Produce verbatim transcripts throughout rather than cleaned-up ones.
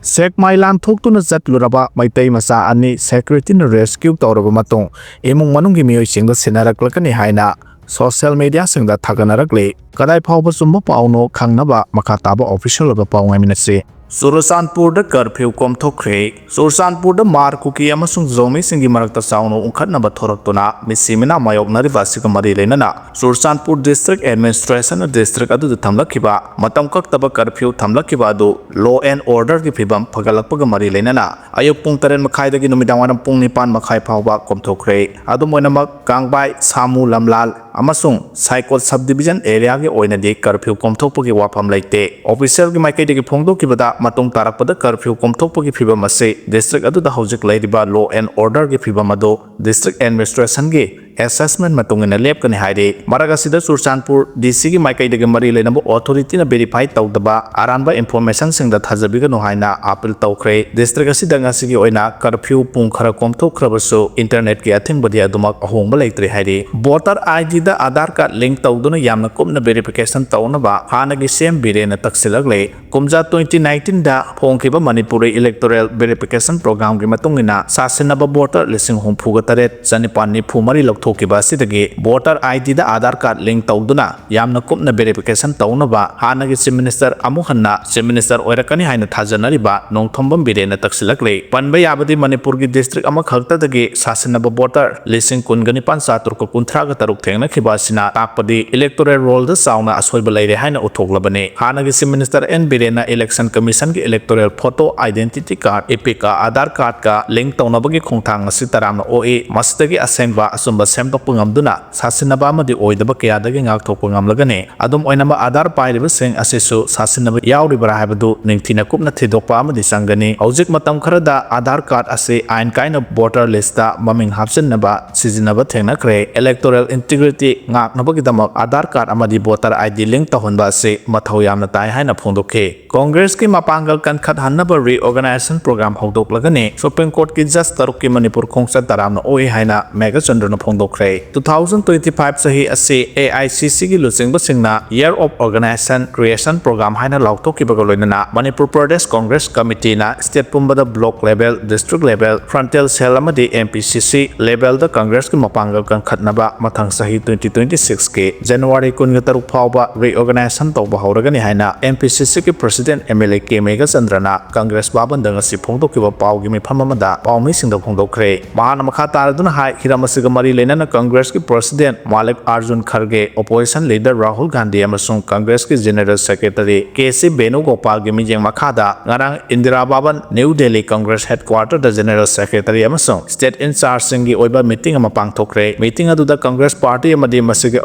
ꯁꯦꯛꯃꯥꯏ ꯂꯥꯟꯊꯣꯛꯇꯨꯅ ꯆꯠꯂꯨꯔꯕ ꯃꯩꯇꯩ ꯃꯆꯥ ꯑꯅꯤ ꯁꯦꯀ꯭ꯌꯨꯔꯤꯇꯤꯅ ꯔꯦꯁꯀ꯭ꯌꯨ ꯇꯧꯔꯕ ꯃꯇꯨꯡ ꯏꯃꯨꯡ ꯃꯅꯨꯡꯒꯤ ꯃꯤꯑꯣꯏꯁꯤꯡꯗ ꯁꯤꯟꯅꯔꯛꯂꯒꯅꯤ ꯍꯥꯏꯅ ꯁꯣꯁꯤꯌꯦꯜ ꯃꯤꯗꯤꯌꯥꯁꯤꯡꯗ ꯊꯥꯒꯠꯅꯔꯛꯂꯤ꯫ ꯀꯗꯥꯏ ꯐꯥꯎꯕ ꯆꯨꯝꯕ ꯄꯥꯎꯅꯣ ꯈꯪꯅꯕ ꯃꯈꯥ ꯇꯥꯕ ꯑꯣꯐꯤꯁꯤꯌꯦꯜ ꯑꯣꯏꯕ ꯄꯥꯎ ꯉꯥꯏꯃꯤꯟꯅꯁꯤ꯫ ꯆꯨꯔꯆꯥꯟꯄꯨꯔꯗ ꯀꯔꯐ꯭ꯌꯨ ꯀꯣꯝꯊꯣꯛꯈ꯭ꯔꯦ꯫ ꯆꯨꯔꯆꯥꯟꯄꯨꯔꯗ ꯃꯥꯔ ꯀꯨꯀꯤ ꯑꯃꯁꯨꯡ ꯖꯣꯃꯤꯁꯤꯡꯒꯤ ꯃꯔꯛꯇ ꯆꯥꯎꯅ ꯎꯪꯈꯠꯅꯕ ꯊꯣꯔꯛꯇꯨꯅ ꯃꯤꯁꯤ ꯃꯤꯅꯥ ꯃꯥꯌꯣꯛꯅꯔꯤꯕ ꯑꯁꯤꯒ ꯃꯔꯤ ꯂꯩꯅꯅ ꯆꯨꯔꯆꯥꯟꯄꯨꯔ ꯗꯤꯁꯇ꯭ꯔꯤꯛ ꯑꯦꯗꯃꯤꯅꯤꯁꯇ꯭ꯔꯦꯁꯟꯅ ꯗꯤꯁꯇ꯭ꯔꯤꯛ ꯑꯗꯨꯗ ꯊꯝꯂꯛꯈꯤꯕ ꯃꯇꯝ ꯀꯛꯇꯕ ꯀꯔꯐ꯭ꯌꯨ ꯊꯝꯂꯛꯈꯤꯕ ꯑꯗꯨ ꯂꯣ ꯑꯦꯟ ꯑꯣꯔꯗꯔꯒꯤ ꯐꯤꯕꯝ ꯐꯒꯠꯂꯛꯄꯒ ꯃꯔꯤ ꯂꯩꯅꯅ ꯑꯌꯨꯛ ꯄꯨꯡ ꯇꯔꯦꯠ ꯃꯈꯥꯏꯗꯒꯤ ꯅꯨꯃꯤꯗꯥꯡ ꯋꯥꯏꯔꯝ ꯄꯨꯡ ꯅꯤꯄꯥꯟ ꯃꯈꯥꯏ ꯐꯥꯎꯕ ꯀꯣꯝꯊꯣꯛꯈ꯭ꯔꯦ꯫ ꯑꯗꯨꯝ ꯑꯣꯏꯅꯃꯛ, ꯀꯥꯡꯕꯥꯏ, ꯁꯥꯃꯨ ꯂꯝꯂꯥꯜ ꯑꯃꯁꯨꯡ ꯁꯥꯏꯀꯣꯠ ꯁꯕ ꯗꯤꯕꯤꯖꯟ ꯑꯦꯔꯤꯌꯥꯒꯤ ꯑꯣꯏꯅꯗꯤ ꯀꯔꯐ꯭ꯌꯨ ꯀꯣꯝꯊꯣꯛꯄꯒꯤ ꯋꯥꯐꯝ ꯂꯩꯇꯦ꯫ ꯑꯣꯐꯤꯁꯤꯌꯦꯜꯒꯤ ꯃꯥꯏꯀꯩꯗꯒꯤ ꯐꯣꯡꯗꯣꯛꯈꯤꯕꯗ, ꯃꯇꯨꯡ ꯇꯥꯔꯛꯄꯗ ꯀꯔꯐ꯭ꯌꯨ ꯀꯣꯝꯊꯣꯛꯄꯒꯤ ꯐꯤꯕꯝ ꯑꯁꯤ ꯗꯤꯁꯇ꯭ꯔꯤꯛ ꯑꯗꯨꯗ ꯍꯧꯖꯤꯛ ꯂꯩꯔꯤꯕ ꯂꯣ ꯑꯦꯟ ꯑꯣꯔꯗꯔꯒꯤ ꯐꯤꯕꯝ ꯑꯗꯨ ꯗꯤꯁꯇ꯭ꯔꯤꯛ ꯑꯦꯗꯃꯤꯅꯤꯁꯇ꯭ꯔꯦꯁꯟꯒꯤ ꯑꯦꯁꯦꯁꯃꯦꯟ ꯃꯇꯨꯡ ꯏꯟꯅ ꯂꯦꯞꯀꯅꯤ ꯍꯥꯏꯔꯤ꯫ ꯃꯔꯛ ꯑꯁꯤꯗ ꯆꯨꯔꯆꯥꯟꯄꯨꯔ ꯗꯤ ꯁꯤꯒꯤ ꯃꯥꯏꯀꯩꯗꯒꯤ ꯃꯔꯤ ꯂꯩꯅꯕ ꯑꯣꯊꯣꯔꯤꯇꯤꯅ ꯚꯦꯔꯤꯐꯥꯏ ꯇꯧꯗꯕ ꯑꯔꯥꯟꯕ ꯏꯟꯐꯣꯔꯃꯦꯁꯟꯁꯤꯡꯗ ꯊꯥꯖꯕꯤꯒꯅꯨ ꯍꯥꯏꯅ ꯑꯥꯄꯤꯜ ꯇꯧꯈ꯭ꯔꯦ꯫ ꯗꯤꯁꯇ꯭ꯔꯤꯛ ꯑꯁꯤꯗ ꯉꯁꯤꯒꯤ ꯑꯣꯏꯅ ꯀꯔꯐ꯭ꯌꯨ ꯄꯨꯡ ꯈꯔ ꯀꯣꯝꯊꯣꯛꯈ꯭ꯔꯕꯁꯨ, ꯏꯟꯇꯔꯅꯦꯠꯀꯤ ꯑꯊꯤꯡꯕꯗꯤ ꯑꯗꯨꯃꯛ ꯑꯍꯣꯡꯕ ꯂꯩꯇ꯭ꯔꯦ ꯍꯥꯏꯔꯤ꯫ ꯚꯣꯇꯔ ꯑꯥꯏ ꯗꯤꯗ ꯑꯥꯙꯥꯔ ꯀꯥꯔꯗ ꯂꯤꯡ ꯇꯧꯗꯨꯅ ꯌꯥꯝꯅ ꯀꯨꯞꯅ ꯚꯦꯔꯤꯐꯤꯀꯦꯁꯟ ꯇꯧꯅꯕ ꯍꯥꯟꯅꯒꯤ ꯁꯤ ꯑꯦꯝ ꯕꯤꯔꯦꯟꯅ ꯇꯛꯁꯤꯜꯂꯛꯂꯦ꯫ ꯀꯨꯝꯖꯥ ꯇ꯭ꯋꯦꯟꯇꯤ ꯅꯥꯏꯟꯇꯤꯟꯗ ꯍꯣꯡꯈꯤꯕ ꯃꯅꯤꯄꯨꯔꯤ ꯏꯂꯦꯛꯇꯣꯔꯦꯜ ꯚꯦꯔꯤꯐꯤꯀꯦꯁꯟ ꯄ꯭ꯔꯣꯒ꯭ꯔꯥꯝꯒꯤ ꯃꯇꯨꯡ ꯏꯟꯅ ꯁꯥꯁꯤꯟꯅꯕ ꯚꯣꯇꯔ ꯂꯤꯁꯤꯡ ꯍꯨꯝꯐꯨꯒ ꯇꯔꯦꯠ ꯆꯅꯤꯄꯥꯟ ꯅꯤꯐꯨ ꯃꯔꯤ ꯂꯧꯊꯣꯛꯈꯤꯕ ꯑꯁꯤꯗꯒꯤ ꯚꯣꯇꯔ ꯑꯥꯏ ꯗꯤꯗ ꯑꯥꯙꯥꯔ ꯀꯥꯔꯗ ꯂꯤꯡ ꯇꯧꯗꯨꯅ ꯌꯥꯝꯅ ꯀꯨꯞꯅ ꯚꯦꯔꯤꯐꯤꯀꯦꯁꯟ ꯇꯧꯅꯕ ꯍꯥꯟꯅꯒꯤ ꯆꯤꯐ ꯃꯤꯅꯤꯁꯇꯔ ꯑꯃꯨꯛ ꯍꯟꯅ ꯆꯤꯐ ꯃꯤꯅꯤꯁꯇꯔ ꯑꯣꯏꯔꯛꯀꯅꯤ ꯍꯥꯏꯅ ꯊꯥꯖꯅꯔꯤꯕ ꯅꯣꯡꯊꯣꯝꯕꯝ ꯕꯤꯔꯦꯟꯅ ꯇꯛꯁꯤꯜꯂꯛꯂꯤ꯫ ꯄꯟꯕ ꯌꯥꯕꯗꯤ, ꯃꯅꯤꯄꯨꯔꯒꯤ ꯗꯤꯁꯇ꯭ꯔꯤꯛ ꯑꯃꯈꯛꯇꯗꯒꯤ ꯁꯥꯁꯤꯟꯅꯕ ꯚꯣꯇꯔ ꯂꯤꯁꯤꯡ ꯀꯨꯟꯒ ꯅꯤꯄꯥꯟ ꯆꯥꯇ꯭ꯔꯨꯛꯀ ꯀꯨꯟꯊ꯭ꯔꯥꯒ ꯇꯔꯨꯛ ꯊꯦꯡꯅꯈꯤꯕ ꯑꯁꯤꯅ ꯇꯥꯛꯄꯗꯤ ꯏꯂꯦꯛꯇꯣꯔꯦꯜ ꯔꯣꯜꯗ ꯆꯥꯎꯅ ꯑꯁꯣꯏꯕ ꯂꯩꯔꯦ ꯍꯥꯏꯅ ꯎꯠꯊꯣꯛꯂꯕꯅꯤ꯫ ꯍꯥꯟꯅꯒꯤ ꯆꯤꯐ ꯃꯤꯅꯤꯁꯇꯔ ꯑꯦꯟ ꯕꯤꯔꯦꯟꯅ ꯏꯂꯦꯛꯁꯟ ꯀꯃꯤꯁꯟꯒꯤ electoral photo, identity card, EPIC, Aadhaar ꯀꯥꯔꯗꯀ ꯂꯤꯡ ꯇꯧꯅꯕꯒꯤ ꯈꯣꯡꯊꯥꯡ ꯑꯁꯤ ꯇꯔꯥꯝꯅ ꯑꯣꯛꯏ꯫ ꯃꯁꯤꯗꯒꯤ ꯑꯁꯦꯡꯕ ꯑꯆꯨꯝꯕ ꯁꯦꯝꯗꯣꯛꯄ ꯉꯝꯗꯨꯅ ꯁꯥꯁꯤꯟꯅꯕ ꯑꯃꯗꯤ ꯑꯣꯏꯗꯕ ꯀꯌꯥꯗꯒꯤ ꯉꯥꯛꯊꯣꯛꯄ ꯉꯝꯂꯒꯅꯤ꯫ ꯑꯗꯨꯝ ꯑꯣꯏꯅꯃꯛ, ꯑꯥꯙꯥꯔ ꯄꯥꯏꯔꯤꯕꯁꯤꯡ ꯑꯁꯤꯁꯨ ꯁꯥꯁꯤꯟꯅꯕ ꯌꯥꯎꯔꯤꯕ꯭ꯔꯥ ꯍꯥꯏꯕꯗꯨ ꯅꯤꯡꯊꯤꯅ ꯀꯨꯞꯅ ꯊꯤꯗꯣꯛꯄ ꯑꯃꯗꯤ ꯆꯪꯒꯅꯤ꯫ ꯍꯧꯖꯤꯛ ꯃꯇꯝ ꯈꯔꯗ ꯑꯥꯙꯥꯔ ꯀꯥꯔꯗ ꯑꯁꯤ ꯑꯥꯏꯟ ꯀꯥꯏꯅ ꯚꯣꯇꯔ ꯂꯤꯁꯇ ꯃꯃꯤꯡ ꯍꯥꯞꯆꯤꯟꯅꯕ ꯁꯤꯖꯤꯟꯅꯕ ꯊꯦꯡꯅꯈ꯭ꯔꯦ꯫ ꯏꯂꯦꯛꯇꯣꯔꯦꯜ ꯏꯟꯇꯤꯒ꯭ꯔꯤꯇꯤ ꯉꯥꯛꯅꯕꯒꯤꯗꯃꯛ ꯑꯥꯙꯥꯔ ꯀꯥꯔꯗ ꯑꯃꯗꯤ ꯚꯣꯇꯔ ꯑꯥꯏ ꯗꯤ ꯂꯤꯡ ꯇꯧꯍꯟꯕ ꯑꯁꯤ ꯃꯊꯧ ꯌꯥꯝꯅ ꯇꯥꯏ ꯍꯥꯏꯅ ꯐꯣꯡꯗꯣꯛꯈꯤ꯫ ꯀꯣꯡꯒ꯭ꯔꯦꯁꯀꯤ ꯃꯄꯥꯡꯒꯜ ꯀꯟꯈꯠꯍꯟꯅꯕ ꯔꯤꯑꯣꯔꯒꯅꯥꯏꯖꯦꯁꯟ ꯄ꯭ꯔꯣꯒ꯭ꯔꯥꯝ ꯍꯧꯗꯣꯛꯂꯒꯅꯤ꯫ ꯁꯨꯄ꯭ꯔꯤꯝ ꯀꯣꯔꯠꯀꯤ ꯖꯖ ꯇꯔꯨꯛꯀꯤ ꯃꯅꯤꯄꯨꯔ ꯈꯣꯡꯆꯠ ꯇꯔꯥꯝꯅ ꯑꯣꯛꯏ ꯍꯥꯏꯅ ꯃꯦꯘꯆꯟꯗ꯭ꯔꯅ ꯐꯣꯡꯗꯣꯛꯈꯤ꯫ ꯊꯣꯛꯈ꯭ꯔꯦ꯫ Two thousand twenty five ꯆꯍꯤ ꯑꯁꯤ A I C C ꯒꯤ ꯂꯨꯆꯤꯡꯕꯁꯤꯡꯅ Year of Organization Creation Program ꯍꯥꯏꯅ ꯂꯥꯎꯊꯣꯛꯈꯤꯕꯒ ꯂꯣꯏꯅꯅ ꯃꯅꯤꯄꯨꯔ ꯄ꯭ꯔꯗꯦꯁ ꯀꯣꯡꯒ꯭ꯔꯦꯁ ꯀꯃꯤꯇꯤꯅ state ꯄꯨꯝꯕꯗ block level, district level, frontal cell ꯑꯃꯗꯤ M P C C level ꯗ ꯀꯪꯒ꯭ꯔꯦꯁꯀꯤ ꯃꯄꯥꯡꯒꯜ ꯀꯟꯈꯠꯅꯕ ꯃꯊꯪ ꯆꯍꯤ twenty twenty six ꯀꯤ January ꯀꯨꯟꯒ ꯇꯔꯨꯛ ꯐꯥꯎꯕ reorganization ꯇꯧꯕ ꯍꯧꯔꯒꯅꯤ ꯍꯥꯏꯅ M P C C ꯒꯤ president M L A K ꯃꯦꯘꯆꯟꯗ꯭ꯔꯅ Congress ꯚꯥꯕꯟꯗ ꯉꯁꯤ ꯐꯣꯡꯗꯣꯛꯈꯤꯕ ꯄꯥꯎꯒꯤ ꯃꯤꯐꯝ ꯑꯃꯗ ꯄꯥꯎꯃꯤꯁꯤꯡꯗ ꯐꯣꯡꯗꯣꯛꯈ꯭ꯔꯦ꯫ ꯃꯍꯥꯛꯅ ꯃꯈꯥ ꯇꯥꯔꯗꯨꯅ ꯍꯥꯏ, ꯍꯤꯔꯝ ꯑꯁꯤꯒ ꯃꯔꯤ ꯂꯩꯅꯅ ꯀꯪꯒ꯭ꯔꯦꯁꯀꯤ president ꯃꯥꯂꯤꯛ ꯑꯥꯔꯖꯨꯟ ꯈꯔꯒꯦ, opposition leader ꯔꯥꯍꯨꯜ ꯒꯥꯟꯙꯤ ꯑꯃꯁꯨꯡ ꯀꯪꯒ꯭ꯔꯦꯁꯀꯤ general secretary K C ꯕꯦꯅꯨꯒꯣꯄꯥꯜꯒꯤ ꯃꯤꯠꯌꯦꯡ ꯃꯈꯥꯗ ꯉꯔꯥꯡ ꯏꯟꯗꯤꯔꯥ ꯚꯕꯟ, ꯅ꯭ꯌꯨ ꯗꯦꯜꯂꯤ ꯀꯪꯒ꯭ꯔꯦꯁ headquarter ꯗ general secretary ꯑꯃꯁꯨꯡ state in charge ꯁꯤꯡꯒꯤ ꯑꯣꯏꯕ meeting ꯑꯃ ꯄꯥꯡꯊꯣꯛꯈ꯭ꯔꯦ꯫ Meeting ꯑꯗꯨꯗ ꯀꯪꯒ꯭ꯔꯦꯁ party ꯑꯃꯗꯤ ꯃꯁꯤꯒꯤ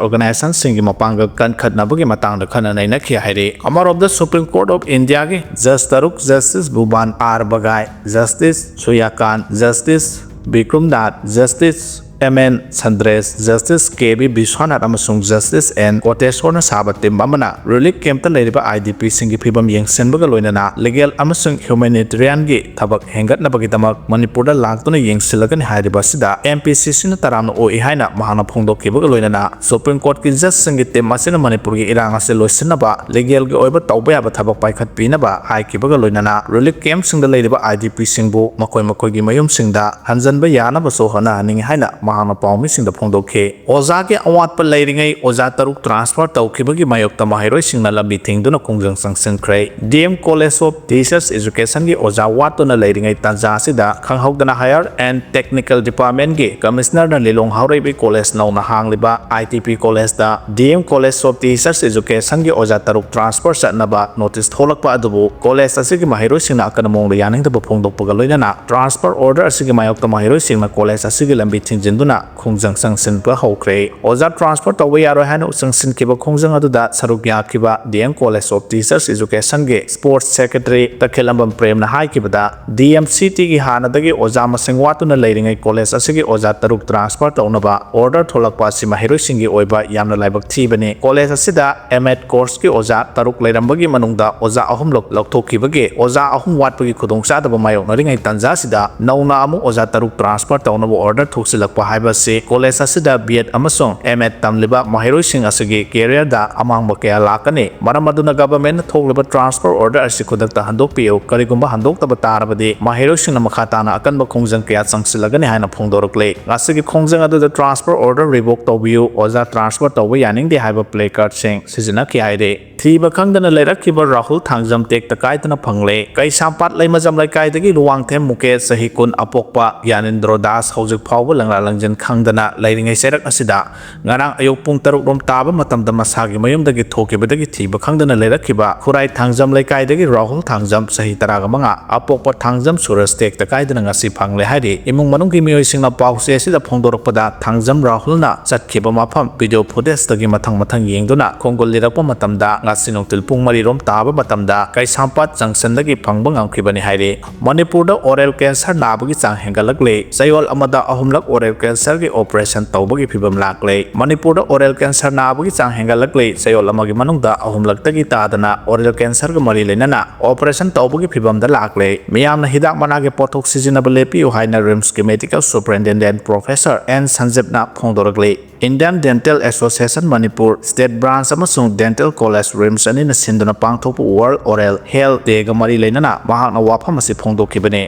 organization ꯁꯤꯡꯒꯤ ꯃꯄꯥꯡꯒꯜ ꯀꯟꯈꯠꯅꯕꯒꯤ ꯃꯇꯥꯡꯗ ꯈꯟꯅ ꯅꯩꯅꯈꯤ ꯍꯥꯏꯔꯤ꯫ ꯑꯃꯔꯣꯝꯗ Supreme Court of India ꯒꯤ judge ꯇꯔꯨꯛ, Justice Bhushan R Gavai, Justice Suryakant, Justice Vikramnath, Justice M N Sundresh, Justice K V Viswanath ꯑꯃꯁꯨꯡ Justice N ꯀꯣꯇꯦꯁꯣꯔꯅ ꯁꯥꯕ team ꯑꯃꯅ relief camp ꯇ ꯂꯩꯔꯤꯕ I D P ꯁꯤꯡꯒꯤ ꯐꯤꯚꯝ ꯌꯦꯡꯁꯤꯟꯕꯒ ꯂꯣꯏꯅꯅ legal ꯑꯃꯁꯨꯡ humanitarian ꯒꯤ ꯊꯕꯛ ꯍꯦꯟꯒꯠꯅꯕꯒꯤꯗꯃꯛ ꯃꯅꯤꯄꯨꯔꯗ ꯂꯥꯛꯇꯨꯅ ꯌꯦꯡꯁꯤꯜꯂꯒꯅꯤ ꯍꯥꯏꯔꯤꯕ ꯑꯁꯤꯗ M P C C ꯅ ꯇꯔꯥꯝꯅ ꯑꯣꯛꯏ ꯍꯥꯏꯅ ꯃꯍꯥꯛꯅ ꯐꯣꯡꯗꯣꯛꯈꯤꯕꯒ ꯂꯣꯏꯅꯅ Supreme Court ꯀꯤ judge ꯁꯤꯡꯒꯤ team ꯑꯁꯤꯅ ꯃꯅꯤꯄꯨꯔꯒꯤ ꯏꯔꯥꯡ ꯑꯁꯤ ꯂꯣꯏꯁꯤꯟꯅꯕ legal ꯒꯤ ꯑꯣꯏꯕ ꯇꯧꯕ ꯌꯥꯕ ꯊꯕꯛ ꯄꯥꯏꯈꯠꯄꯤꯅꯕ ꯍꯥꯏꯈꯤꯕꯒ ꯂꯣꯏꯅꯅ relief camp ꯁꯤꯡꯗ ꯂꯩꯔꯤꯕ I D P ꯁꯤꯡꯕꯨ ꯃꯈꯣꯏ ꯃꯈꯣꯏꯒꯤ ꯃꯌꯨꯝꯁꯤꯡꯗ ꯍꯟꯖꯤꯟꯕ ꯌꯥꯅꯕꯁꯨ ꯍꯣꯠꯅꯍꯟꯅꯤꯡꯏ ꯍꯥꯏꯅ ꯃꯍꯥꯛꯅ ꯄꯥꯎꯃꯤꯁꯤꯡꯗ ꯐꯣꯡꯗꯣꯛꯈꯤ꯫ ꯑꯣꯖꯥꯒꯤ ꯑꯋꯥꯠꯄ ꯂꯩꯔꯤꯉꯩ ꯑꯣꯖꯥ ꯇꯔꯨꯛ transfer ꯇꯧꯈꯤꯕꯒꯤ ꯃꯥꯌꯣꯛꯇ ꯃꯍꯩꯔꯣꯏꯁꯤꯡꯅ ꯂꯝꯕꯤ ꯊꯤꯡꯗꯨꯅ ꯈꯣꯡꯖꯪ ꯆꯪꯁꯤꯟꯈ꯭ꯔꯦ꯫ D M College of Teachers Education ꯒꯤ ꯑꯣꯖꯥ ꯋꯥꯠꯇꯨꯅ ꯂꯩꯔꯤꯉꯩ ꯇꯥꯟꯖꯥ ꯑꯁꯤꯗ ꯈꯪꯍꯧꯗꯅ Higher and Technical Department ꯀꯤ Commissioner ꯅ ꯂꯤꯂꯣꯡ ꯍꯥꯎꯔꯩꯕꯤ College ꯅꯧꯅ ꯍꯥꯡꯂꯤꯕ I T P College ꯇ D M College of Teachers Education ꯒꯤ ꯑꯣꯖꯥ ꯇꯔꯨꯛ transfer ꯆꯠꯅꯕ notice ꯊꯣꯛꯂꯛꯄ ꯑꯗꯨꯕꯨ college ꯑꯁꯤꯒꯤ ꯃꯍꯩꯔꯣꯏꯁꯤꯡꯅ ꯑꯀꯟꯕ ꯃꯑꯣꯡꯗ ꯌꯥꯅꯤꯡꯗꯕ ꯐꯣꯡꯗꯣꯛꯄꯒ ꯂꯣꯏꯅꯅ transfer order ꯑꯁꯤꯒꯤ ꯃꯥꯌꯣꯛꯇ ꯃꯍꯩꯔꯣꯏꯁꯤꯡꯅ college ꯑꯁꯤꯒꯤ ꯂꯝꯕꯤ ꯊꯤꯡꯖꯤꯟꯗꯨꯅ ꯈꯣꯡꯖꯪ ꯆꯪꯁꯤꯟꯕ ꯍꯧꯈ꯭ꯔꯦ꯫ ꯑꯣꯖꯥ transfer ꯇꯧꯕ ꯌꯥꯔꯣꯏ ꯍꯥꯏꯅ ꯆꯪꯁꯤꯟꯈꯤꯕ ꯈꯣꯡꯖꯪ ꯑꯗꯨꯗ ꯁꯔꯨꯛ ꯌꯥꯈꯤꯕ D M College of Teachers Education ꯒꯤ sports secretary ꯇꯈꯦꯜꯂꯝꯕꯝ ꯄ꯭ꯔꯦꯝꯅ ꯍꯥꯏꯈꯤꯕꯗ, D M C T ꯒꯤ ꯍꯥꯟꯅꯗꯒꯤ ꯑꯣꯖꯥ ꯃꯁꯤꯡ ꯋꯥꯠꯇꯨꯅ ꯂꯩꯔꯤꯉꯩ college ꯑꯁꯤꯒꯤ ꯑꯣꯖꯥ ꯇꯔꯨꯛ transfer ꯇꯧꯅꯕ order ꯊꯣꯛꯂꯛꯄ ꯑꯁꯤ ꯃꯍꯩꯔꯣꯏꯁꯤꯡꯒꯤ ꯑꯣꯏꯕ ꯌꯥꯝꯅ ꯂꯥꯏꯕꯛ ꯊꯤꯕꯅꯤ꯫ College ꯑꯁꯤꯗ M Ed course ꯀꯤ ꯑꯣꯖꯥ ꯇꯔꯨꯛ ꯂꯩꯔꯝꯕꯒꯤ ꯃꯅꯨꯡꯗ ꯑꯣꯖꯥ ꯑꯍꯨꯝ ꯂꯧ-, ꯂꯧꯊꯣꯛꯈꯤꯕꯒꯤ ꯑꯣꯖꯥ ꯑꯍꯨꯝ ꯋꯥꯠꯄꯒꯤ ꯈꯨꯗꯣꯡꯆꯥꯗꯕ ꯃꯥꯌꯣꯛꯅꯔꯤꯉꯩ ꯇꯥꯟꯖꯥꯁꯤꯗ ꯅꯧꯅ ꯑꯃꯨꯛ ꯑꯣꯖꯥ ꯇꯔꯨꯛ transfer ꯇꯧꯅꯕ order ꯊꯣꯛꯆꯤꯜꯂꯛꯄ ꯍꯥꯏꯕꯁꯤ ꯀꯣꯂꯦꯖ ꯑꯁꯤꯗ ꯕꯤ ꯑꯦꯗ ꯑꯃꯁꯨꯡ ꯑꯦꯝ ꯑꯦꯗ ꯇꯝꯂꯤꯕ ꯃꯍꯩꯔꯣꯏꯁꯤꯡ ꯑꯁꯤꯒꯤ ꯀꯦꯔꯤꯌꯔꯗ ꯑꯃꯥꯡꯕ ꯀꯌꯥ ꯂꯥꯛꯀꯅꯤ꯫ ꯃꯔꯝ ꯑꯗꯨꯅ ꯒꯚꯔꯟꯃꯦꯟꯠꯅ ꯊꯣꯛꯂꯤꯕ ꯇ꯭ꯔꯥꯟꯁꯐꯔ ꯑꯣꯔꯗꯔ ꯑꯁꯤ ꯈꯨꯗꯛꯇ ꯍꯟꯗꯣꯛꯄꯤꯌꯨ꯫ ꯀꯔꯤꯒꯨꯝꯕ ꯍꯟꯗꯣꯛꯇꯕ ꯇꯥꯔꯕꯗꯤ ꯃꯍꯩꯔꯣꯏꯁꯤꯡꯅ ꯃꯈꯥ ꯇꯥꯅ ꯑꯀꯟꯕ ꯈꯣꯡꯖꯪ ꯀꯌꯥ ꯆꯪꯁꯤꯜꯂꯒꯅꯤ ꯍꯥꯏꯅ ꯐꯣꯡꯗꯣꯔꯛꯂꯤ꯫ ꯉꯁꯤꯒꯤ ꯈꯣꯡꯖꯪ ꯑꯗꯨꯗ "ꯇ꯭ꯔꯥꯟꯁꯐꯔ ꯑꯣꯔꯗꯔ ꯔꯤꯚꯣꯛ ꯇꯧꯕꯤꯌꯨ", "ꯑꯣꯖꯥ ꯇ꯭ꯔꯥꯟꯁꯐꯔ ꯇꯧꯕ ꯌꯥꯅꯤꯡꯗꯦ" ꯍꯥꯏꯕ ꯄ꯭ꯂꯦ ꯀꯥꯔꯗꯁꯤꯡ ꯁꯤꯖꯤꯟꯅꯈꯤ ꯍꯥꯏꯔꯤ꯫ ꯊꯤꯕ ꯈꯪꯗꯅ ꯂꯩꯔꯛꯈꯤꯕ ꯔꯥꯍꯨꯜ ꯊꯥꯡꯖꯝ ꯇꯦꯛꯇ ꯀꯥꯏꯗꯅ ꯐꯪꯂꯦ꯫ ꯀꯩꯁꯥꯝꯄꯥꯠ ꯂꯩꯃꯖꯝ ꯂꯩꯀꯥꯏꯗꯒꯤ ꯂꯨꯋꯥꯡꯊꯦꯝ ꯃꯨꯀꯦꯁ, ꯆꯍꯤ ꯀꯨꯟ, ꯑꯄꯣꯛꯄ ꯌꯥꯅꯤꯟꯗ꯭ꯔꯣ ꯗꯥꯁ, ꯍꯧꯖꯤꯛ ꯐꯥꯎꯕ ꯂꯪꯂꯥ ꯂꯪꯖꯤꯟ ꯈꯪꯗꯅ ꯂꯩꯔꯤꯉꯩ ꯆꯩꯔꯛ ꯑꯁꯤꯗ ꯉꯔꯥꯡ ꯑꯌꯨꯛ ꯄꯨꯡ ꯇꯔꯨꯛ ꯔꯣꯝ ꯇꯥꯕ ꯃꯇꯝꯗ ꯃꯁꯥꯒꯤ ꯃꯌꯨꯝꯗꯒꯤ ꯊꯣꯛꯈꯤꯕꯗꯒꯤ ꯊꯤꯕ ꯈꯪꯗꯅ ꯂꯩꯔꯛꯈꯤꯕ ꯈꯨꯔꯥꯏ ꯊꯥꯡꯖꯝ ꯂꯩꯀꯥꯏꯗꯒꯤ ꯔꯥꯍꯨꯜ ꯊꯥꯡꯖꯝ, ꯆꯍꯤ ꯇꯔꯥꯃꯉꯥ, ꯑꯄꯣꯛꯄ ꯊꯥꯡꯖꯝ ꯁꯨꯔꯖ ꯇꯦꯛꯇ ꯀꯥꯏꯗꯅ ꯉꯁꯤ ꯐꯪꯂꯦ ꯍꯥꯏꯔꯤ꯫ ꯏꯃꯨꯡ ꯃꯅꯨꯡꯒꯤ ꯃꯤꯑꯣꯏꯁꯤꯡꯅ ꯄꯥꯎꯆꯦ ꯑꯁꯤꯗ ꯐꯣꯡꯗꯣꯔꯛꯄꯗ ꯊꯥꯡꯖꯝ ꯔꯥꯍꯨꯜꯅ ꯆꯠꯈꯤꯕ ꯃꯐꯝ ꯚꯤꯗꯤꯑꯣ ꯐꯨꯇꯦꯖꯇꯒꯤ ꯃꯊꯪ ꯃꯊꯪ ꯌꯦꯡꯗꯨꯅ ꯈꯣꯡꯒꯨꯜ ꯂꯤꯔꯛꯄ ꯃꯇꯝꯗ ꯉꯁꯤ ꯅꯨꯡꯊꯤꯜ ꯄꯨꯡ ꯃꯔꯤ ꯔꯣꯝ ꯇꯥꯕ ꯃꯇꯝꯗ ꯀꯩꯁꯥꯝꯄꯥꯠ ꯖꯪꯁꯟꯗꯒꯤ ꯐꯪꯕ ꯉꯝꯈꯤꯕꯅꯤ ꯍꯥꯏꯔꯤ꯫ ꯃꯅꯤꯄꯨꯔꯗ ꯑꯣꯔꯦꯜ ꯀꯦꯟꯁꯔ ꯅꯥꯕꯒꯤ ꯆꯥꯡ ꯍꯦꯟꯒꯠꯂꯛꯂꯦ꯫ ꯆꯌꯣꯜ ꯑꯃꯗ ꯑꯍꯨꯝꯂꯛ ꯑꯣꯔꯦꯜ ꯀꯦꯟꯁꯔꯒꯤ ꯑꯣꯄꯔꯦꯁꯟ ꯇꯧꯕꯒꯤ ꯐꯤꯕꯝ ꯂꯥꯛꯂꯦ꯫ ꯃꯅꯤꯄꯨꯔꯗ ꯑꯣꯔꯦꯜ ꯀꯦꯟꯁꯔ ꯅꯥꯕꯒꯤ ꯆꯥꯡ ꯍꯦꯟꯒꯠꯂꯛꯂꯦ꯫ ꯆꯌꯣꯜ ꯑꯃꯒꯤ ꯃꯅꯨꯡꯗ ꯑꯍꯨꯝꯂꯛꯇꯒꯤ ꯇꯥꯗꯅ ꯑꯣꯔꯦꯜ ꯀꯦꯟꯁꯔꯒ ꯃꯔꯤ ꯂꯩꯅꯅ ꯑꯣꯄꯔꯦꯁꯟ ꯇꯧꯕꯒꯤ ꯐꯤꯕꯝꯗ ꯂꯥꯛꯂꯦ꯫ ꯃꯤꯌꯥꯝꯅ ꯍꯤꯗꯥꯛ ꯃꯅꯥꯒꯤ ꯄꯣꯠꯊꯣꯛ ꯁꯤꯖꯤꯟꯅꯕ ꯂꯦꯞꯄꯤꯌꯨ ꯍꯥꯏꯅ ꯔꯤꯝꯁꯀꯤ ꯃꯦꯗꯤꯀꯦꯜ ꯁꯨꯄꯔꯤꯟꯇꯦꯟꯗꯦꯟꯠ ꯄ꯭ꯔꯣꯐꯦꯁꯔ ꯑꯦꯟ ꯁꯟꯖꯤꯞꯅ ꯐꯣꯡꯗꯣꯔꯛꯂꯤ꯫ Indian dental association Manipur, state branch ꯑꯃꯁꯨꯡ ꯗꯦꯟꯇꯦꯜ ꯀꯣꯂꯦꯖ ꯔꯤꯝꯁ ꯑꯅꯤꯅ ꯁꯤꯟꯗꯨꯅ ꯄꯥꯡꯊꯣꯛꯄ ꯋꯥꯔꯜꯗ ꯑꯣꯔꯦꯜ ꯍꯦꯜꯊ ꯗꯦꯒ ꯃꯔꯤ ꯂꯩꯅꯅ ꯃꯍꯥꯛꯅ ꯋꯥꯐꯝ ꯑꯁꯤ ꯐꯣꯡꯗꯣꯛꯈꯤꯕꯅꯤ꯫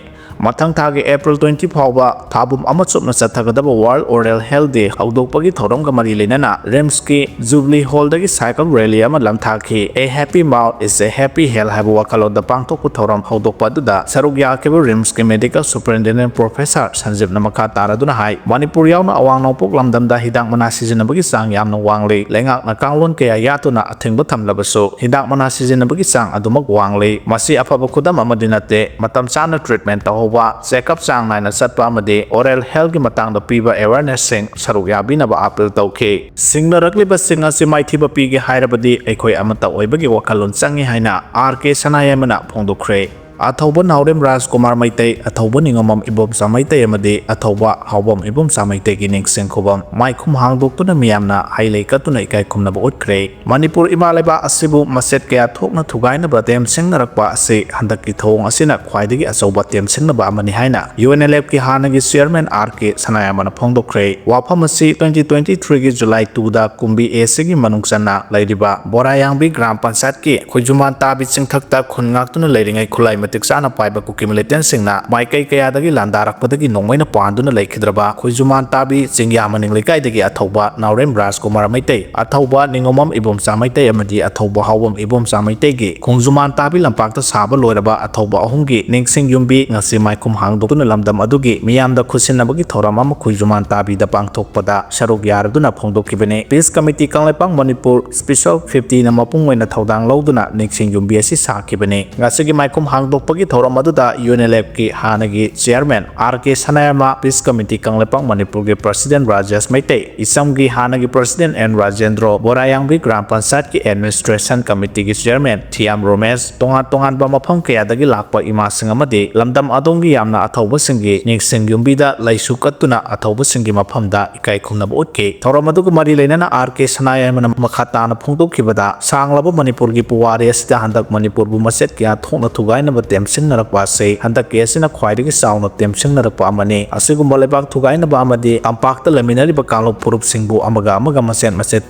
ꯃꯊꯪ ꯊꯥꯒꯤ ꯑꯦꯄ꯭ꯔꯤꯜ ꯇ꯭ꯋꯦꯟꯇꯤ ꯐꯥꯎꯕ ꯊꯥ ꯄꯨꯝ ꯑꯃ ꯆꯨꯞꯅ ꯆꯠꯊꯒꯗꯕ ꯋꯥꯔꯜꯗ ꯑꯣꯔꯦꯜ ꯍꯦꯜꯊ ꯗꯦ ꯍꯧꯗꯣꯛꯄꯒꯤ ꯊꯧꯔꯝꯒ ꯃꯔꯤ ꯂꯩꯅꯅ ꯔꯤꯝꯁꯀꯤ ꯖꯨꯕꯂꯤ ꯍꯣꯜꯗꯒꯤ ꯁꯥꯏꯀꯜ ꯔꯦꯂꯤ ꯑꯃ ꯂꯝꯊꯥꯈꯤ꯫ "A happy mouth is a happy health" ꯍꯥꯏꯕ ꯋꯥꯈꯜꯂꯣꯟꯗ ꯄꯥꯡꯊꯣꯛꯄ ꯊꯧꯔꯝ ꯍꯧꯗꯣꯛꯄ ꯑꯗꯨꯗ ꯁꯔꯨꯛ ꯌꯥꯈꯤꯕ ꯔꯤꯝꯁꯀꯤ ꯃꯦꯗꯤꯀꯦꯜ ꯁꯨꯄꯔꯤꯟꯇꯦꯟꯗꯦꯟꯠ ꯄ꯭ꯔꯣꯐꯦꯁꯔ ꯁꯟꯖꯤꯞꯅ ꯃꯈꯥ ꯇꯥꯔꯗꯨꯅ ꯍꯥꯏ, ꯃꯅꯤꯄꯨꯔ ꯌꯥꯎꯅ ꯑꯋꯥꯡ ꯅꯣꯡꯄꯣꯛ ꯂꯝꯗꯝꯗ ꯍꯤꯗꯥꯛ ꯃꯅꯥ ꯁꯤꯖꯤꯟꯅꯕꯒꯤ ꯆꯥꯡ ꯌꯥꯝꯅ ꯋꯥꯡꯂꯤ꯫ ꯂꯩꯉꯥꯛꯅ ꯀꯥꯡꯂꯣꯟ ꯀꯌꯥ ꯌꯥꯠꯇꯨꯅ ꯑꯊꯤꯡꯕ ꯊꯝꯂꯕꯁꯨ ꯍꯤꯗꯥꯛ ꯃꯅꯥ ꯁꯤꯖꯤꯟꯅꯕꯒꯤ ꯆꯥꯡ ꯑꯗꯨꯃꯛ ꯋꯥꯡꯂꯤ꯫ ꯃꯁꯤ ꯑꯐꯕ ꯈꯨꯗꯝ ꯑꯃꯗꯤ ꯅꯠꯇꯦ꯫ ꯃꯇꯝ ꯆꯥꯅ ꯇ꯭ꯔꯤꯠꯃꯦꯟꯠ ꯇꯧꯍꯧꯕ, ꯆꯦꯛꯑꯞ ꯆꯥꯡ ꯅꯥꯏꯅ ꯆꯠꯄ ꯑꯃꯗꯤ ꯑꯣꯔꯦꯜ ꯍꯦꯜꯊꯀꯤ ꯃꯇꯥꯡꯗ ꯄꯤꯕ ꯑꯦꯋꯦꯔꯅꯦꯁꯁꯤꯡ ꯁꯔꯨꯛ ꯌꯥꯕꯤꯅꯕ ꯑꯥꯄꯤꯜ ꯇꯧꯈꯤ꯫ ꯁꯤꯡꯅꯔꯛꯂꯤꯕꯁꯤꯡ ꯑꯁꯤ ꯃꯥꯏꯊꯤꯕ ꯄꯤꯒꯦ ꯍꯥꯏꯔꯕꯗꯤ ꯑꯩꯈꯣꯏ ꯑꯃꯠꯇ ꯑꯣꯏꯕꯒꯤ ꯋꯥꯈꯜꯂꯣꯟ ꯆꯪꯏ ꯍꯥꯏꯅ ꯑꯥꯔ ꯀꯦ ꯁꯅꯥꯌꯥꯏꯃꯅ ꯐꯣꯡꯗꯣꯛꯈ꯭ꯔꯦ꯫ ꯑꯊꯧꯕ ꯅꯥꯎꯔꯦꯝ ꯔꯥꯖꯀꯨꯃꯥꯔ ꯃꯩꯇꯩ, ꯑꯊꯧꯕ ꯅꯤꯉꯣꯝꯕꯝ ꯏꯕꯣꯝꯆꯥ ꯃꯩꯇꯩ ꯑꯃꯗꯤ ꯑꯊꯧꯕ ꯍꯥꯎꯕꯝ ꯏꯕꯣꯝꯆꯥ ꯃꯩꯇꯩꯒꯤ ꯅꯤꯡꯁꯤꯡ ꯈꯨꯕꯝ ꯃꯥꯏꯈꯨꯝ ꯍꯥꯡꯗꯣꯛꯇꯨꯅ ꯃꯤꯌꯥꯝꯅ ꯍꯩ ꯂꯩ ꯀꯠꯇꯨꯅ ꯏꯀꯥꯏ ꯈꯨꯝꯅꯕ ꯎꯠꯈ꯭ꯔꯦ꯫ ꯃꯅꯤꯄꯨꯔ ꯏꯃꯥ ꯂꯩꯕꯥꯛ ꯑꯁꯤꯕꯨ ꯃꯆꯦꯠ ꯀꯌꯥ ꯊꯣꯛꯅ ꯊꯨꯒꯥꯏꯅꯕ ꯇꯦꯝꯁꯤꯡꯅꯔꯛꯄ ꯑꯁꯤ ꯍꯟꯗꯛꯀꯤ ꯊꯧꯑꯣꯡ ꯑꯁꯤꯅ ꯈ꯭ꯋꯥꯏꯗꯒꯤ ꯑꯆꯧꯕ ꯇꯦꯝꯁꯤꯡꯅꯕ ꯑꯃꯅꯤ ꯍꯥꯏꯅ ꯌꯨ ꯑꯦꯟ ꯑꯦꯜ ꯑꯦꯐꯀꯤ ꯍꯥꯟꯅꯒꯤ ꯆꯤꯌꯔꯃꯦꯟ ꯑꯥꯔ ꯀꯦ ꯁꯅꯥꯌꯥꯝꯕꯅ ꯐꯣꯡꯗꯣꯛꯈ꯭ꯔꯦ꯫ ꯋꯥꯐꯝ ꯑꯁꯤ twenty twenty-threeꯒꯤ July twoꯗ ꯀꯨꯝꯕꯤ A ꯁꯤꯒꯤ ꯃꯅꯨꯡ ꯆꯟꯅ ꯂꯩꯔꯤꯕ ꯕꯣꯔꯥꯌꯥꯡꯕꯤ ꯒ꯭ꯔꯥꯝ ꯄꯟꯆꯥꯌꯠꯀꯤ ꯈꯣꯏꯖꯨꯃꯥꯟ ꯇꯥꯕꯤ ꯆꯤꯡꯊꯛꯇ ꯈꯨꯟ ꯉꯥꯛꯇꯨꯅ ꯂꯩꯔꯤꯉꯩ ꯈꯨꯠꯂꯥꯏ ꯃꯇꯤꯛ ꯆꯥꯅ ꯄꯥꯏꯕ ꯀꯨꯀꯤ ꯃꯤꯂꯤꯇꯦꯟꯁꯤꯡꯅ ꯃꯥꯏꯀꯩ ꯀꯌꯥꯗꯒꯤ ꯂꯥꯟꯗꯥꯔꯛꯄꯗꯒꯤ ꯅꯣꯡꯃꯩꯅ ꯄꯥꯟꯗꯨꯅ ꯂꯩꯈꯤꯗ꯭ꯔꯕ ꯈꯣꯏꯖꯨꯃꯥꯟ ꯇꯥꯕꯤ ꯆꯤꯡꯌꯥ ꯃꯅꯤꯡ ꯂꯩꯀꯥꯏꯗꯒꯤ ꯑꯊꯧꯕ ꯅꯥꯎꯔꯦꯝ ꯔꯥꯖꯀꯨꯃꯥꯔ ꯃꯩꯇꯩ, ꯑꯊꯧꯕ ꯅꯤꯉꯣꯝꯕꯝ ꯏꯕꯣꯝꯆꯥ ꯃꯩꯇꯩ ꯑꯃꯗꯤ ꯑꯊꯧꯕ ꯍꯥꯎꯕꯝ ꯏꯕꯣꯝꯆꯥ ꯃꯩꯇꯩꯒꯤ ꯈꯣꯡꯖꯨꯃꯥꯟ ꯇꯥꯕꯤ ꯂꯝꯄꯥꯛꯇ ꯁꯥꯕ ꯂꯣꯏꯔꯕ ꯑꯊꯧꯕ ꯑꯍꯨꯝꯒꯤ ꯅꯤꯡꯁꯤꯡ ꯌꯨꯝꯕꯤ ꯉꯁꯤ ꯃꯥꯏꯈꯨꯝ ꯍꯥꯡꯗꯣꯛꯇꯨꯅ ꯂꯝꯗꯝ ꯑꯗꯨꯒꯤ ꯃꯤꯌꯥꯝꯗ ꯈꯨꯠꯁꯤꯟꯅꯕꯒꯤ ꯊꯧꯔꯝ ꯑꯃ ꯈꯣꯏꯖꯨꯃꯥꯟ ꯇꯥꯕꯤꯗ ꯄꯥꯡꯊꯣꯛꯄꯗ ꯁꯔꯨꯛ ꯌꯥꯔꯗꯨꯅ ꯐꯣꯡꯗꯣꯛꯈꯤꯕꯅꯤ꯫ Peace Committee Kangleipak Manipur Special Fiftyꯅ ꯃꯄꯨꯡ ꯑꯣꯏꯅ ꯊꯧꯗꯥꯡ ꯂꯧꯗꯨꯅ ꯅꯤꯡꯁꯤꯡ ꯌꯨꯝꯕꯤ ꯑꯁꯤ ꯁꯥꯈꯤꯕꯅꯤ꯫ ꯉꯁꯤꯒꯤ ꯃꯥꯏꯈꯨꯝ ꯍꯥꯡꯗꯣꯛꯄꯒꯤ ꯊꯧꯔꯝ ꯑꯗꯨꯗ ꯌꯨ ꯑꯦꯟ ꯑꯦꯜ ꯑꯦꯐꯀꯤ ꯍꯥꯟꯅꯒꯤ ꯆꯤꯌꯔꯃꯦꯟ ꯑꯥꯔ ꯀꯦ ꯁꯅꯥꯌꯥꯝꯕ, Peace Committee ꯀꯪꯂꯩꯄꯥꯛ ꯃꯅꯤꯄꯨꯔꯒꯤ ꯄ꯭ꯔꯁꯤꯗꯦꯟ ꯔꯥꯖꯦꯁ ꯃꯩꯇꯩ, ꯏꯆꯝꯒꯤ ꯍꯥꯟꯅꯒꯤ ꯄ꯭ꯔꯁꯤꯗꯦꯟ ꯑꯦꯟ ꯔꯥꯖꯦꯟꯗ꯭ꯔꯣ, ꯕꯣꯔꯥꯌꯥꯡꯕꯤ ꯒ꯭ꯔꯥꯝ ꯄꯟꯆꯥꯌꯠꯀꯤ ꯑꯦꯗꯃꯤꯅꯤꯁꯇ꯭ꯔꯦꯁꯟ ꯀꯃꯤꯇꯤꯒꯤ ꯆꯤꯌꯔꯃꯦꯟ ꯊꯤꯌꯥꯝ ꯔꯣꯃꯦꯁ, ꯇꯣꯉꯥꯟ ꯇꯣꯉꯥꯟꯕ ꯃꯐꯝ ꯀꯌꯥꯗꯒꯤ ꯂꯥꯛꯄ ꯏꯃꯥꯁꯤꯡ ꯑꯃꯗꯤ ꯂꯝꯗꯝ ꯑꯗꯣꯝꯒꯤ ꯌꯥꯝꯅ ꯑꯊꯧꯕꯁꯤꯡꯒꯤ ꯅꯤꯡꯁꯤꯡ ꯌꯨꯝꯕꯤꯗ ꯂꯩꯁꯨ ꯀꯠꯇꯨꯅ ꯑꯊꯧꯕꯁꯤꯡꯒꯤ ꯃꯐꯝꯗ ꯏꯀꯥꯏ ꯈꯨꯝꯅꯕ ꯎꯠꯈꯤ꯫ ꯊꯧꯔꯝ ꯑꯗꯨꯒ ꯃꯔꯤ ꯂꯩꯅꯅ ꯑꯥꯔ ꯀꯦ ꯁꯅꯥꯌꯥꯝꯕꯅ ꯃꯈꯥ ꯇꯥꯅ ꯐꯣꯡꯗꯣꯛꯈꯤꯕꯗ, ꯁꯥꯡꯂꯕ ꯃꯅꯤꯄꯨꯔꯒꯤ ꯄꯨꯋꯥꯔꯤ ꯑꯁꯤꯗ ꯍꯟꯗꯛ ꯃꯅꯤꯄꯨꯔꯕꯨ ꯃꯆꯦꯠ ꯀꯌꯥ ꯊꯣꯛꯅ ꯊꯨꯒꯥꯏꯅꯕ ꯇꯦꯝꯁꯤꯡꯅꯔꯛꯄ ꯑꯁꯤ ꯍꯟꯗꯛꯀꯤ ꯑꯁꯤꯅ ꯈ꯭ꯋꯥꯏꯗꯒꯤ ꯆꯥꯎꯅ ꯇꯦꯝꯁꯤꯡꯅꯔꯛꯄ ꯑꯃꯅꯤ꯫ ꯑꯁꯤꯒꯨꯝꯕ ꯂꯩꯕꯥꯛ ꯊꯨꯒꯥꯏꯅꯕ ꯑꯃꯗꯤ ꯇꯝꯄꯥꯛꯇ ꯂꯩꯃꯤꯟꯅꯔꯤꯕ ꯀꯥꯡꯂꯨꯞ ꯐꯨꯔꯨꯞꯁꯤꯡꯕꯨ ꯑꯃꯒ ꯑꯃꯒ ꯃꯆꯦꯠ ꯃꯆꯦꯠ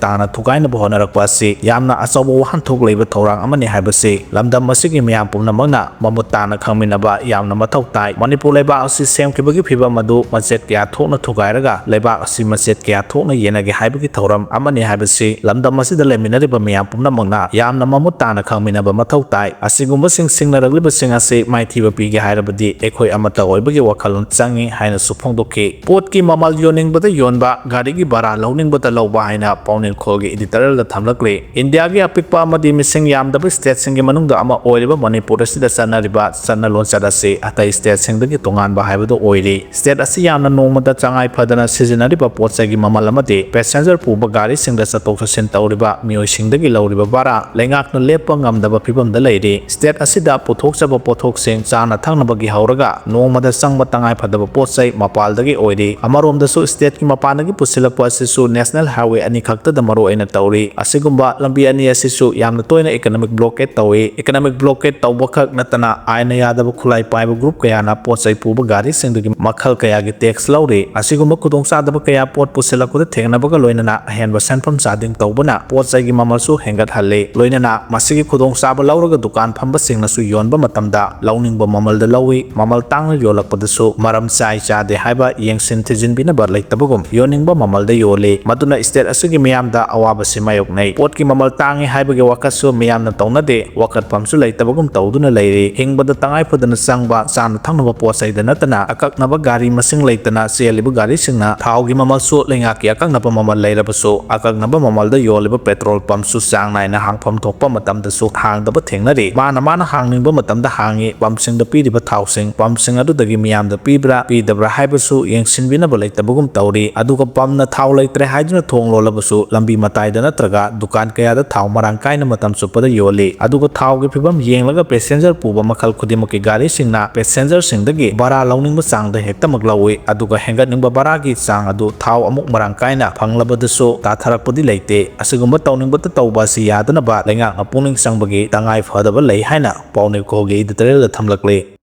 ꯇꯥꯅ ꯊꯨꯒꯥꯏꯅꯕ ꯍꯣꯠꯅꯔꯛꯄ ꯑꯁꯤ ꯌꯥꯝꯅ ꯑꯆꯧꯕ ꯋꯥꯍꯟꯊꯣꯛ ꯂꯩꯕ ꯊꯧꯔꯥꯡ ꯑꯃꯅꯤ ꯍꯥꯏꯕꯁꯤ ꯂꯝꯗꯝ ꯑꯁꯤꯒꯤ ꯃꯤꯌꯥꯝ ꯄꯨꯝꯅꯃꯛꯅ ꯃꯃꯨꯠ ꯇꯥꯅ ꯈꯪꯃꯤꯟꯅꯕ ꯌꯥꯝꯅ ꯃꯊꯧ ꯇꯥꯏ꯫ ꯃꯅꯤꯄꯨꯔ ꯂꯩꯕꯥꯛ ꯑꯁꯤ ꯁꯦꯝꯈꯤꯕꯒꯤ ꯐꯤꯕꯝ ꯑꯗꯨ ꯃꯆꯦꯠ ꯀꯌꯥ ꯊꯣꯛꯅ ꯊꯨꯒꯥꯏꯔꯒ ꯂꯩꯕꯥꯛ ꯑꯁꯤ ꯃꯆꯦꯠ ꯀꯌꯥ ꯊꯣꯛꯅ ꯌꯦꯟꯅꯒꯦ ꯍꯥꯏꯕꯒꯤ ꯊꯧꯔꯝ ꯑꯃꯅꯤ ꯍꯥꯏꯕꯁꯤ ꯂꯝꯗꯝ ꯑꯁꯤꯗ ꯂꯩꯃꯤꯟꯅꯔꯤꯕ ꯃꯤꯌꯥꯝ ꯄꯨꯝꯅꯃꯛꯅ ꯌꯥꯝꯅ ꯃꯃꯨꯠ ꯇꯥꯅ ꯈꯪꯃꯤꯟꯅꯕ ꯃꯊꯧ ꯇꯥꯏ꯫ ꯑꯁꯤꯒꯨꯝꯕꯁꯤꯡ ꯁꯤꯡꯅꯔꯛꯂꯤꯕꯁꯤꯡ ꯑꯁꯤ ꯃꯥꯏꯊꯤꯕ ꯄꯤꯒꯦ ꯍꯥꯏꯔꯕꯗꯤ ꯑꯩꯈꯣꯏ ꯑꯃꯠꯇ ꯑꯣꯏꯕꯒꯤ ꯋꯥꯈꯜꯂꯣꯟ ꯆꯪꯏ ꯍꯥꯏꯅꯁꯨ ꯐꯣꯡꯗꯣꯛꯈꯤ꯫ ꯄꯣꯠꯀꯤ ꯃꯃꯜ ꯌꯣꯟꯅꯤꯡꯕꯗ ꯌꯣꯟꯕ, ꯒꯥꯔꯤꯒꯤ ꯚꯔꯥ ꯂꯧꯅꯤꯡꯕꯗ ꯂꯧꯕ ꯍꯥꯏꯅ ꯄꯥꯎꯅꯤꯡꯈꯣꯜꯒꯤ editorialꯗ ꯊꯝꯂꯛꯂꯤ꯫ ꯏꯟꯗꯤꯌꯥꯒꯤ ꯑꯄꯤꯛꯄ ꯑꯃꯗꯤ ꯃꯤꯁꯤꯡ ꯌꯥꯝꯗꯕ stateꯁꯤꯡꯒꯤ ꯃꯅꯨꯡꯗ ꯑꯃ ꯑꯣꯏꯔꯤꯕ ꯃꯅꯤꯄꯨꯔ ꯑꯁꯤꯗ ꯆꯠꯅꯔꯤꯕ ꯆꯠꯅ ꯂꯣꯟꯆꯠ ꯑꯁꯤ ꯑꯇꯩ stateꯁꯤꯡꯗꯒꯤ ꯇꯣꯉꯥꯟꯕ ꯍꯥꯏꯕꯗꯨ ꯑꯣꯏꯔꯤ꯫ State ꯑꯁꯤ ꯌꯥꯝꯅ ꯅꯣꯡꯃꯗ ꯆꯉꯥꯏ ꯐꯗꯅ ꯁꯤꯖꯤꯟꯅꯔꯤꯕ ꯄꯣꯠ ꯆꯩꯒꯤ ꯃꯃꯜ ꯑꯃꯗꯤ passenger ꯄꯨꯕ ꯒꯥꯔꯤꯁꯤꯡꯗ ꯆꯠꯊꯣꯛ ꯆꯠꯁꯤꯟ ꯇꯧꯔꯤꯕ ꯃꯤꯑꯣꯏꯁꯤꯡꯗꯒꯤ ꯂꯧꯔꯤꯕ ꯚꯔꯥ ꯂꯩꯉꯥꯛꯅ ꯂꯦꯞꯄ ꯉꯝꯗꯕ ꯐꯤꯕꯝꯗ ꯂꯩꯔꯤ꯫ State ꯑꯁꯤꯗ ꯄꯨꯊꯣꯛꯆꯕ ꯄꯣꯠꯊꯣꯛꯁꯤꯡ ꯆꯥꯅ ꯊꯛꯅꯕꯒꯤ ꯍꯧꯔꯒ ꯅꯣꯡꯃꯗ ꯆꯪꯕ ꯇꯉꯥꯏ ꯐꯗꯕ ꯄꯣꯠ ꯆꯩ ꯃꯄꯥꯟꯗꯒꯤ ꯑꯣꯏꯔꯤ꯫ ꯑꯃꯔꯣꯝꯗꯁꯨ stateꯀꯤ ꯃꯄꯥꯟꯗꯒꯤ ꯄꯨꯁꯤꯜꯂꯛꯄ ꯑꯁꯤꯁꯨ national highway ꯑꯅꯤꯈꯛꯇꯗ ꯃꯔꯨ ꯑꯣꯏꯅ ꯇꯧꯔꯤ꯫ ꯑꯁꯤꯒꯨꯝꯕ ꯂꯝꯕꯤ ꯑꯅꯤ ꯑꯁꯤꯁꯨ ꯌꯥꯝꯅ ꯇꯣꯏꯅ economic blockade ꯇꯧꯏ꯫ Economic blockade ꯇꯧꯕꯈꯛ ꯅꯠꯇꯅ ꯑꯥꯏꯟꯅ ꯌꯥꯗꯕ ꯈꯨꯠꯂꯥꯏ ꯄꯥꯏꯕ group ꯀꯌꯥꯅ ꯄꯣꯠ ꯆꯩ ꯄꯨꯕ ꯒꯥꯔꯤꯁꯤꯡꯗꯨꯒꯤ ꯃꯈꯜ ꯀꯌꯥꯒꯤ tax ꯂꯧꯔꯤ꯫ ꯑꯁꯤꯒꯨꯝꯕ ꯈꯨꯗꯣꯡꯆꯥꯗꯕ ꯀꯌꯥ ꯄꯣꯠ ꯄꯨꯁꯤꯜꯂꯛꯄꯗ ꯊꯦꯡꯅꯕꯒ ꯂꯣꯏꯅꯅ ꯑꯍꯦꯟꯕ ꯁꯦꯟꯐꯝ ꯆꯥꯗꯤꯡ ꯇꯧꯕꯅ ꯄꯣꯠ ꯆꯩꯒꯤ ꯃꯃꯜꯁꯨ ꯍꯦꯟꯒꯠꯍꯜꯂꯤ꯫ ꯂꯣꯏꯅꯅ ꯃꯁꯤꯒꯤ ꯈꯨꯗꯣꯡꯆꯥꯕ ꯂꯧꯔꯒ ꯗꯨꯀꯥꯟ ꯐꯝꯕꯁꯤꯡꯅꯁꯨ ꯌꯣꯟꯕ ꯃꯇꯝꯗ ꯂꯧꯅꯤꯡꯕ ꯃꯃꯜꯗ ꯂꯧꯏ꯫ ꯃꯃꯜ ꯇꯥꯡꯅ ꯌꯣꯜꯂꯛꯄꯗꯁꯨ ꯃꯔꯝ ꯆꯥꯏ ꯆꯥꯗꯦ ꯍꯥꯏꯕ ꯌꯦꯡꯁꯤꯟ ꯊꯤꯖꯤꯟꯕꯤꯅꯕ ꯂꯩꯇꯕꯒꯨꯝ ꯌꯣꯟꯅꯤꯡꯕ ꯃꯃꯜꯗ ꯌꯣꯜꯂꯤ꯫ ꯃꯗꯨꯅ state ꯑꯁꯤꯒꯤ ꯃꯤꯌꯥꯝꯗ ꯑꯋꯥꯕꯁꯤ ꯃꯥꯌꯣꯛꯅꯩ꯫ ꯄꯣꯠꯀꯤ ꯃꯃꯜ ꯇꯥꯡꯉꯤ ꯍꯥꯏꯕꯒꯤ ꯋꯥꯀꯠꯁꯨ ꯃꯤꯌꯥꯝꯅ ꯇꯧꯅꯗꯦ꯫ ꯋꯥꯀꯠꯐꯝꯁꯨ ꯂꯩꯇꯕꯒꯨꯝ ꯇꯧꯗꯨꯅ ꯂꯩꯔꯤ꯫ ꯍꯤꯡꯕꯗ ꯇꯉꯥꯏ ꯐꯗꯅ ꯆꯪꯕ ꯆꯥꯅ ꯊꯛꯅꯕ ꯄꯣꯠ ꯆꯩꯗ ꯅꯠꯇꯅ ꯑꯀꯛꯅꯕ ꯒꯥꯔꯤ ꯃꯁꯤꯡ ꯂꯩꯇꯅ ꯆꯦꯜꯂꯤꯕ ꯒꯥꯔꯤꯁꯤꯡꯅ ꯊꯥꯎꯒꯤ ꯃꯃꯜꯁꯨ ꯂꯩꯉꯥꯛꯀꯤ ꯑꯀꯛꯅꯕ ꯃꯃꯜ ꯂꯩꯔꯕꯁꯨ ꯑꯀꯛꯅꯕ ꯃꯃꯜꯗ ꯌꯣꯜꯂꯤꯕ petrol pumpꯁꯨ ꯆꯥꯡ ꯅꯥꯏꯅ ꯍꯥꯡꯐꯝ ꯊꯣꯛꯄ ꯃꯇꯝꯗꯁꯨ ꯍꯥꯡꯗꯕ ꯊꯦꯡꯅꯔꯤ꯫ ꯃꯥꯅ ꯃꯥꯅ ꯍꯥꯡꯅꯤꯡꯕ ꯃꯇꯝꯗ ꯍꯥꯡꯉꯤ꯫ Pumpꯁꯤꯡꯗ ꯄꯤꯔꯤꯕ ꯊꯥꯎꯁꯤꯡ pumpꯁꯤꯡ ꯑꯗꯨꯗꯒꯤ ꯃꯤꯌꯥꯝꯗ ꯄꯤꯕ꯭ꯔꯥ ꯄꯤꯗꯕ꯭ꯔꯥ ꯍꯥꯏꯕꯁꯨ ꯌꯦꯡꯁꯤꯟꯕꯤꯅꯕ ꯂꯩꯇꯕꯒꯨꯝ ꯇꯧꯔꯤ꯫ ꯑꯗꯨꯒ pumpꯅ ꯊꯥꯎ ꯂꯩꯇ꯭ꯔꯦ ꯍꯥꯏꯗꯨꯅ ꯊꯣꯡ ꯂꯣꯜꯂꯕꯁꯨ ꯂꯝꯕꯤ ꯃꯇꯥꯏꯗ ꯅꯠꯇ꯭ꯔꯒ ꯗꯨꯀꯥꯟ ꯀꯌꯥꯗ ꯊꯥꯎ ꯃꯔꯥꯡ ꯀꯥꯏꯅ ꯃꯇꯝ ꯆꯨꯞꯄꯗ ꯌꯣꯜꯂꯤ꯫ ꯑꯗꯨꯒ ꯊꯥꯎꯒꯤ ꯐꯤꯕꯝ ꯌꯦꯡꯂꯒ passenger ꯄꯨꯕ ꯃꯈꯜ ꯈꯨꯗꯤꯡꯃꯛꯀꯤ ꯒꯥꯔꯤꯁꯤꯡꯅ passengerꯁꯤꯡꯗꯒꯤ ꯚꯔꯥ ꯂꯧꯅꯤꯡꯕ ꯆꯥꯡꯗ ꯍꯦꯛꯇꯃꯛ ꯂꯧꯏ꯫ ꯑꯗꯨꯒ ꯍꯦꯟꯒꯠꯅꯤꯡꯕ ꯚꯔꯥꯒꯤ ꯆꯥꯡ ꯑꯗꯨ ꯊꯥꯎ ꯑꯃꯨꯛ ꯃꯔꯥꯡ ꯀꯥꯏꯅ ꯐꯪꯂꯕꯗꯁꯨ ꯇꯥꯊꯔꯛꯄꯗꯤ ꯂꯩꯇꯦ꯫ ꯑꯁꯤꯒꯨꯝꯕ ꯇꯧꯅꯤꯡꯕꯇ ꯇꯧꯕ ꯑꯁꯤ ꯌꯥꯗꯅꯕ ꯂꯩꯉꯥꯛꯅ ꯄꯨꯛꯅꯤꯡ ꯆꯪꯕꯒꯤ ꯇꯉꯥꯏ ꯐꯗꯕ ꯂꯩ ꯍꯥꯏꯅ ꯄꯥꯎꯅꯤꯈꯣꯒꯤ editorialꯗ ꯊꯝꯂꯛꯂꯤ꯫